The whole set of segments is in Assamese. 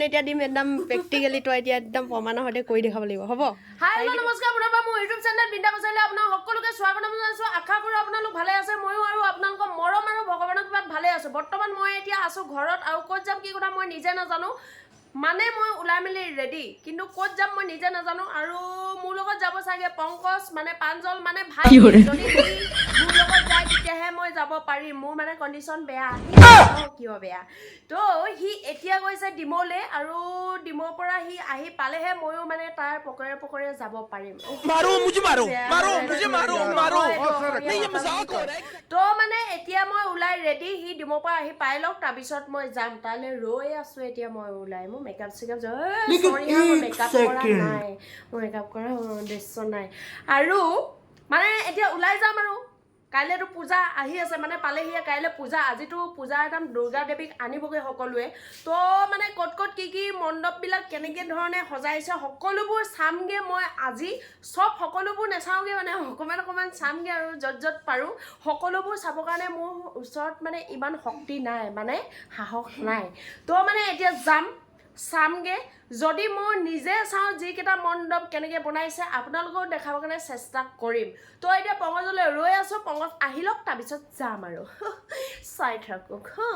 এতিয়া দিম একদম প্ৰেক্টিকেলি, তই এতিয়া একদম প্ৰমাণৰ সৈতে কৰি দেখাব লাগিব, হ'ব? হাই, হেল্ল', নমস্কাৰ। পুনৰবাৰ মোৰ ইউটিউব চেনেল বৃন্দা বজাইলে আপোনাক সকলোকে স্বাগতম জনাইছোঁ। আশা কৰোঁ আপোনালোক ভালে আছে। ময়ো আৰু আপোনালোকৰ মৰম আৰু ভগৱানৰ কৃপাত ভালে আছোঁ। বৰ্তমান মই এতিয়া আছোঁ ঘৰত আৰু ক'ত যাম কি কথা মই নিজে নাজানো। মানে মই ওলাই মেলি ৰেডি, কিন্তু ক'ত যাম মই নিজে নাজানো। আৰু মোৰ লগত যাব চাগে পংকজ, মানে প্ৰাঞ্জল, মানে ভাই। যদি সি মোৰ লগত যায় তেতিয়াহে মই যাব পাৰিম। মোৰ মানে কণ্ডিশ্যন বেয়া। সি নাজানো কিয় বেয়া। তো সি এতিয়া গৈছে ডিমৌলৈ আৰু ডিমৌৰ পৰা সি আহি পালেহে ময়ো মানে তাৰ পকৰে পকৰে যাব পাৰিম। मारो मुझे, मारो, मारो मुझे, मारो, मारो। नहीं, ये मजाक हो रहा है। তো মানে এতিয়া মই ওলাই ৰেডি, সি ডিমৌৰ পৰা আহি পাই লওক, তাৰপিছত মই যাম। তালৈ ৰৈ আছোঁ এতিয়া মই ওলাই। মোৰ মেকআপ চেকআপ, মেকআপ কৰা নাই, মোৰ মেকআপ কৰা উদ্দেশ্য নাই। আৰু মানে এতিয়া ওলাই যাম আৰু কাইলৈতো পূজা আহি আছে, মানে পালেহিয়ে কাইলৈ পূজা। আজিতো পূজা একদম দুৰ্গা দেৱীক আনিবগৈ সকলোৱে। তো মানে ক'ত ক'ত কি কি মণ্ডপবিলাক কেনেকৈ ধৰণে সজাইছে সকলোবোৰ চামগৈ মই আজি। চব সকলোবোৰ নাচাওঁগৈ, মানে অকণমান অকণমান চামগৈ আৰু য'ত য'ত পাৰোঁ। সকলোবোৰ চাবৰ কাৰণে মোৰ ওচৰত মানে ইমান শক্তি নাই, মানে সাহস নাই। তো মানে এতিয়া যাম, চামগৈ। যদি মই নিজে চাওঁ যিকেইটা মণ্ডপ কেনেকৈ বনাইছে, আপোনালোকেও দেখাবৰ কাৰণে চেষ্টা কৰিম। তো এতিয়া পংকজলৈ ৰৈ আছোঁ, পংকজ আহি লওক, তাৰপিছত যাম আৰু চাই থাকক। হা,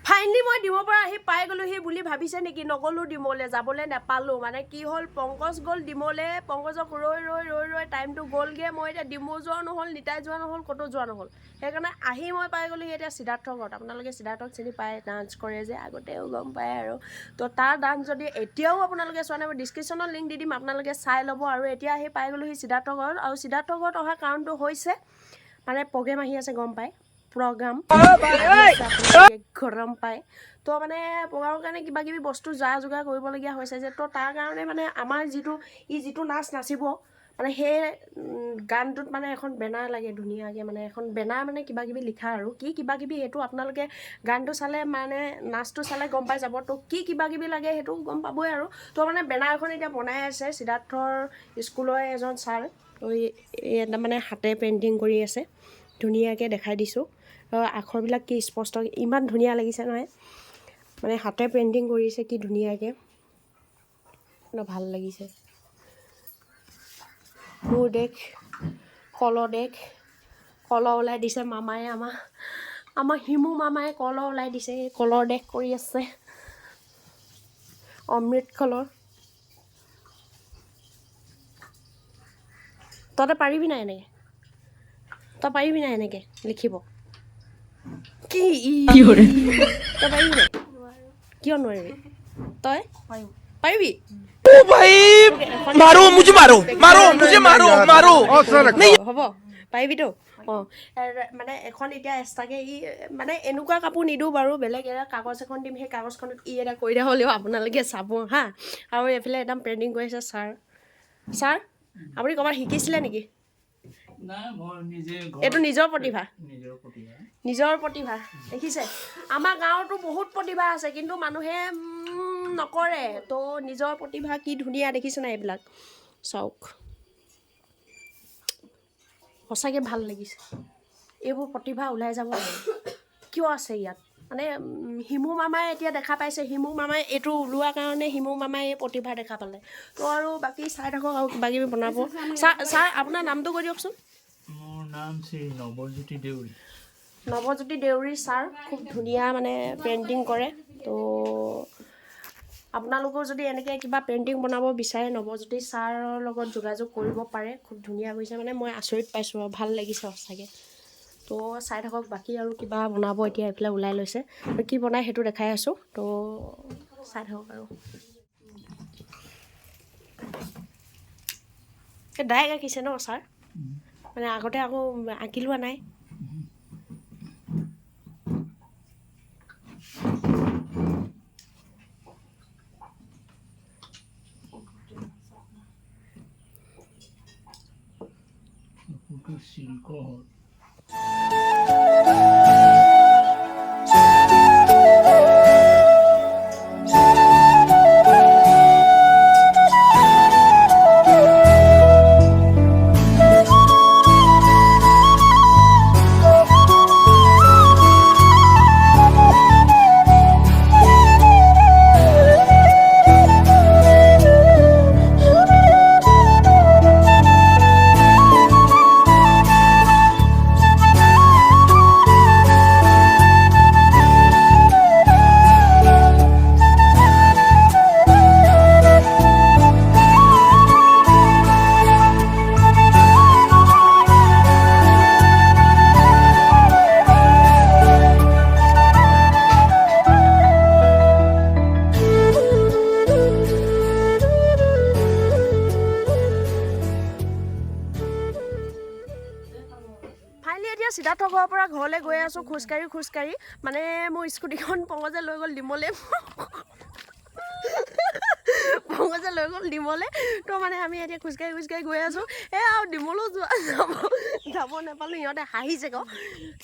ফাইনেলি মই ডিমৌৰ পৰা আহি পাই গ'লোহি বুলি ভাবিছে নেকি? নগ'লোঁ ডিমৌলৈ, যাবলৈ নাপালোঁ। মানে কি হ'ল, পংকজ গ'ল ডিমৌলৈ, পংকজক ৰৈ ৰৈ ৰৈ ৰৈ টাইমটো গ'লগৈ। মই এতিয়া ডিমৌ যোৱাও নহ'ল, নিতাই যোৱা নহ'ল, ক'তো যোৱা নহ'ল। সেইকাৰণে আহি মই পাই গ'লোহি এতিয়া সিদ্ধাৰ্থৰ ঘৰত। আপোনালোকে সিদ্ধাৰ্থক চিনি পায়, ডান্স কৰে যে আগতেও গম পায় আৰু। তো তাৰ ডান্স যদি এতিয়াও আপোনালোকে চোৱা নাই, মই ডিছক্ৰিপশ্যনত লিংক দি দিম, আপোনালোকে চাই ল'ব। আৰু এতিয়া আহি পাই গ'লোহি সিদ্ধাৰ্থৰ ঘৰত। আৰু সিদ্ধাৰ্থৰ ঘৰত অহা কাৰণটো হৈছে মানে প্ৰগ্ৰেম আহি আছে, গম পায়, প্ৰগ্ৰাম গৰম পায়। তো মানে প্ৰগ্ৰামৰ কাৰণে কিবা কিবি বস্তু যা যোগাৰ কৰিবলগীয়া হৈছে যে, তো তাৰ কাৰণে মানে আমাৰ যিটো ই যিটো নাচ নাচিব, মানে সেই গানটোত মানে এখন বেনাৰ লাগে ধুনীয়াকৈ, মানে এখন বেনাৰ, মানে কিবা কিবি লিখা আৰু কি কিবা কিবি, সেইটো আপোনালোকে গানটো চালে, মানে নাচটো চালে গম পাই যাব। তো কি কিবা কিবি লাগে সেইটো গম পাবই আৰু। তো মানে বেনাৰ এখন এতিয়া বনাই আছে সিদ্ধাৰ্থৰ স্কুলৰ এজন ছাৰ। তো এই মানে হাতে পেইণ্টিং কৰি আছে, ধুনীয়াকৈ দেখাই দিছোঁ। আখৰবিলাক কি স্পষ্ট, ইমান ধুনীয়া লাগিছে নহয়। মানে হাতে পেইণ্টিং কৰিছে কি ধুনীয়াকৈ, ভাল লাগিছে। মোৰ দেশ কলহ দেশ, কলহ ওলাই দিছে মামায়ে, আমাৰ হিমু মামায়ে কলহ ওলাই দিছে। এই কলৰ দেশ কৰি আছে, অমৃত কলৰ। তহঁতে পাৰিবি নাই এনেকৈ? তই পাৰিবি নাই এনেকৈ লিখিব? কি তই পাৰিবি নাই? কিয় নোৱাৰিবি? তই পাৰিবি? ओ भाई, मारो मुझे, मारो, मारो मुझे, मारो, मारो। नहीं। হ'ব, পাৰিবিতো। অঁ, মানে এখন এতিয়া এক্সট্ৰাকৈ ই মানে এনেকুৱা কাপোৰ নিদিওঁ বাৰু, বেলেগ এটা কাগজ এখন দিম, সেই কাগজখনত ই এটা কৰি দিয়া হ'লেও আপোনালোকে চাব। হা, আৰু এইফালে একদম পেইণ্টিং কৰি আছে ছাৰ। ছাৰ, আপুনি ক'ৰবাত শিকিছিলে নেকি? নাই, মই নিজে। এইটো নিজৰ প্ৰতিভা? নিজৰ প্ৰতিভা। নিজৰ প্ৰতিভা দেখিছে। আমাৰ গাঁৱতো বহুত প্ৰতিভা আছে, কিন্তু মানুহে নকৰে। তো নিজৰ প্ৰতিভা কি ধুনীয়া দেখিছে নাই এইবিলাক? চাওক, সঁচাকৈ ভাল লাগিছে। এইবোৰ প্ৰতিভা ওলাই যাব লাগে। কিয় আছে ইয়াত? মানে হিমু মামাই এতিয়া দেখা পাইছে, হিমু মামাই এইটো ওলোৱাৰ কাৰণে হিমু মামাই এই প্ৰতিভা দেখা পালে। তো আৰু বাকী চাই থাকক আৰু কিবা কিবি বনাব। ছাৰ, ছাৰ, আপোনাৰ নামটো কৈ দিয়কচোন। মোৰ নাম শ্ৰী নৱজ্যোতি দেউৰী। নৱজ্যোতি দেউৰী ছাৰ খুব ধুনীয়া মানে পেইণ্টিং কৰে। তো আপোনালোকেও যদি এনেকৈ কিবা পেইণ্টিং বনাব বিচাৰে, নৱজ্যোতি ছাৰৰ লগত যোগাযোগ কৰিব পাৰে। খুব ধুনীয়া কৰিছে, মানে মই আচৰিত পাইছোঁ আৰু ভাল লাগিছে সঁচাকৈ। তো চাই থাকক, বাকী আৰু কিবা বনাব এতিয়া এইফালে ওলাই লৈছে, কি বনাই সেইটো দেখাই আছোঁ। তো চাই থাকক। আৰু ডাইৰেক্ট আঁকিছে ন ছাৰ? মানে আগতে আকৌ আঁকি লোৱা নাই? কাপোৰটো চিল্কৰ হ'ল। সিদ্ধাৰ্থ ঘৰৰ পৰা ঘৰলৈ গৈ আছোঁ খোজকাঢ়ি খোজকাঢ়ি। মানে মোৰ স্কুটিখন পংকজে লৈ গ'ল ডিমলৈ, পংকজে লৈ গ'ল ডিমলৈ। তো মানে আমি এতিয়া খোজকাঢ়ি খোজকাঢ়ি গৈ আছোঁ। এই আৰু ডিমলৈও যোৱা যাব যাব নাপালোঁ। সিহঁতে হাঁহিছে ক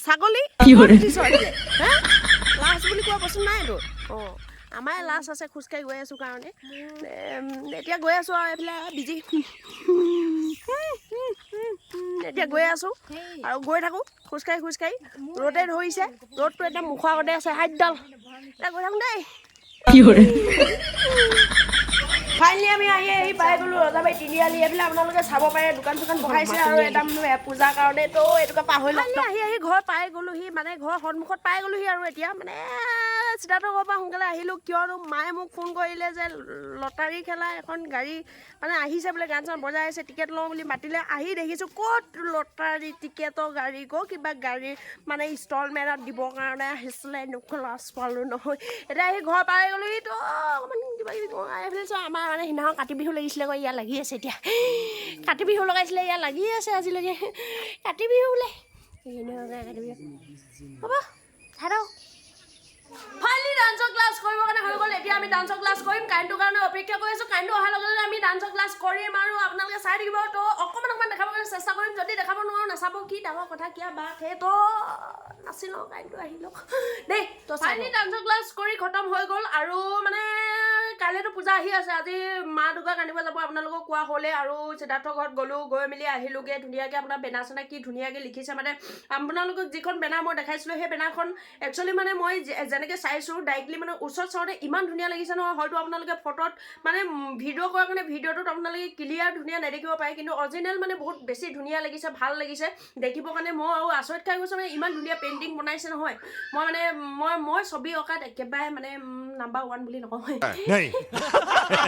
ছাগলী ক'ত উঠিছ এতিয়া? হা, লাজ বুলি কোৱা বস্তু নাই তোৰ। অঁ, আমাৰ লাজ আছে খোজকাঢ়ি গৈ আছোঁ কাৰণে। এতিয়া গৈ আছোঁ আৰু এইফালে বিজি। এতিয়া গৈ আছোঁ আৰু গৈ থাকোঁ খোজকাঢ়ি খোজকাঢ়ি। ৰ'দে ধৰিছে, ৰ'দটো একদম মুখৰ আগতে আছে হাতডাল। এতিয়া গৈ থাকোঁ দেই। ফাইনেলি আমি আহি আহি পাই গ'লোঁ ৰজাবাৰী তিনিআলি। এইফালে আপোনালোকে চাব পাৰে, দোকান চোকান বহাইছে আৰু একদম পূজাৰ কাৰণে। তো এইটোকে পাহৰি আহি আহি ঘৰ পাই গ'লোহি, মানে ঘৰ সন্মুখত পাই গ'লোহি। আৰু এতিয়া মানে সিদ্ধাৰ্থ ঘৰৰ পৰা সোনকালে আহিলোঁ, কিয়নো মায়ে মোক ফোন কৰিলে যে লটাৰী খেলা এখন গাড়ী মানে আহিছে বোলে, গান চান বজাই আছে, টিকেট লওঁ বুলি মাতিলে। আহি দেখিছোঁ ক'ত লটাৰী টিকেটৰ গাড়ী, ক কিবা গাড়ী মানে ইনষ্টলমেণ্টত দিবৰ কাৰণে আহিছিলে। এনেকুৱা লাজ পালোঁ নহয়। এতিয়া আহি ঘৰ পাই গ'লোহি, তো অকণমান কিবা কিবি কৰোঁ। এইফালে চোৱা, আমাৰ মানে সিদিনাখন কাতি বিহু লাগিছিলে আকৌ, ইয়াত লাগি আছে এতিয়া। কাতি বিহু লগাইছিলে, ইয়াত লাগি আছে আজিলৈকে কাতি বিহু বোলে। কাতি বিহু হ'ব থাকক। ফাইনেলি ডান্সৰ ক্লাছ কৰিবৰ কাৰণে হৈ গ'ল। এতিয়া আমি ডান্সৰ ক্লাছ কৰিম। কাৰেণ্টটোৰ কাৰণে অপেক্ষা কৰি আছোঁ। কাৰেণ্টটো অহাৰ লগে লগে আমি ডান্সৰ ক্লাছ কৰিম আৰু আপোনালোকে চাই থাকিব। তো অকণমান অকণমান দেখাবৰ কাৰণে চেষ্টা কৰিম। যদি দেখাব নোৱাৰোঁ, নাচাব, কি ডাঙৰ কথা, কিয়া বাত হে। তো নাচি লওঁ, কাৰেণ্টটো আহি লওক দেই। তো ফাইনেলি ডান্সৰ ক্লাছ কৰি খতম হৈ গ'ল। আৰু মানে কাইলৈতো পূজা আহি আছে, আজি মা দুৰ্গাক আনিব যাব আপোনালোকক কোৱা হ'লে। আৰু সিদ্ধাৰ্থ ঘৰত গ'লোঁ, গৈ মেলি আহিলোগৈ ধুনীয়াকৈ। আপোনাৰ বেনাৰ চেনাৰ কি ধুনীয়াকৈ লিখিছে। মানে আপোনালোকক যিখন বেনাৰ মই দেখাইছিলোঁ, সেই বেনাৰখন একচুৱেলি মানে মই যেনেকৈ চাইছোঁ ডাইৰেক্টলি, মানে ওচৰত চাওঁতে ইমান ধুনীয়া লাগিছে নহয়। হয়তো আপোনালোকে ফটোত মানে ভিডিঅ' কৰাৰ কাৰণে ভিডিঅ'টোত আপোনালোকে ক্লিয়াৰ ধুনীয়া নেদেখিব পাৰে, কিন্তু অৰিজিনেল মানে বহুত বেছি ধুনীয়া লাগিছে, ভাল লাগিছে দেখিবৰ কাৰণে। মই আৰু আচৰিত খাই গৈছোঁ, মানে ইমান ধুনীয়া পেইণ্টিং বনাইছে নহয়। মই মানে মই মই ছবি অঁকাত একেবাৰে মানে নাম্বাৰ ওৱান বুলি নকওঁ,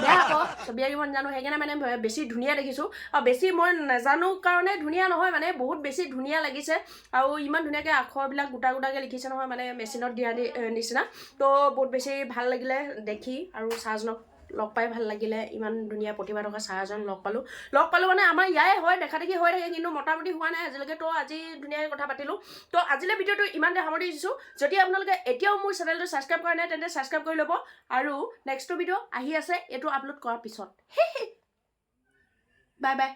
বেয়া আকৌ, ছবি আঁকিব নাজানো। সেইকাৰণে মানে বেছি ধুনীয়া দেখিছোঁ আৰু বেছি মই নাজানো কাৰণে ধুনীয়া নহয়, মানে বহুত বেছি ধুনীয়া লাগিছে। আৰু ইমান ধুনীয়াকৈ আখৰবিলাক গোটা গোটাকৈ লিখিছে নহয়, মানে মেচিনত দিয়া নিচিনা। তো বহুত বেছি ভাল লাগিলে দেখি। আৰু ছাৰজনক লগ পাই ভাল লাগিলে। ইমান ধুনীয়া প্ৰতিভা থকা ছাৰ এজন লগ পালোঁ। লগ পালোঁ মানে আমাৰ ইয়াৰে হয়, দেখা দেখি হৈ থাকে, কিন্তু মোটামুটি হোৱা নাই আজিলৈকে। তো আজি ধুনীয়াকৈ কথা পাতিলোঁ। তো আজিলৈ ভিডিঅ'টো ইমানতে সামৰি দিছোঁ। যদি আপোনালোকে এতিয়াও মোৰ চেনেলটো ছাবস্ক্ৰাইব কৰা নাই, তেন্তে ছাবস্ক্ৰাইব কৰি ল'ব। আৰু নেক্সটটো ভিডিঅ' আহি আছে এইটো আপলোড কৰাৰ পিছত। Bye bye.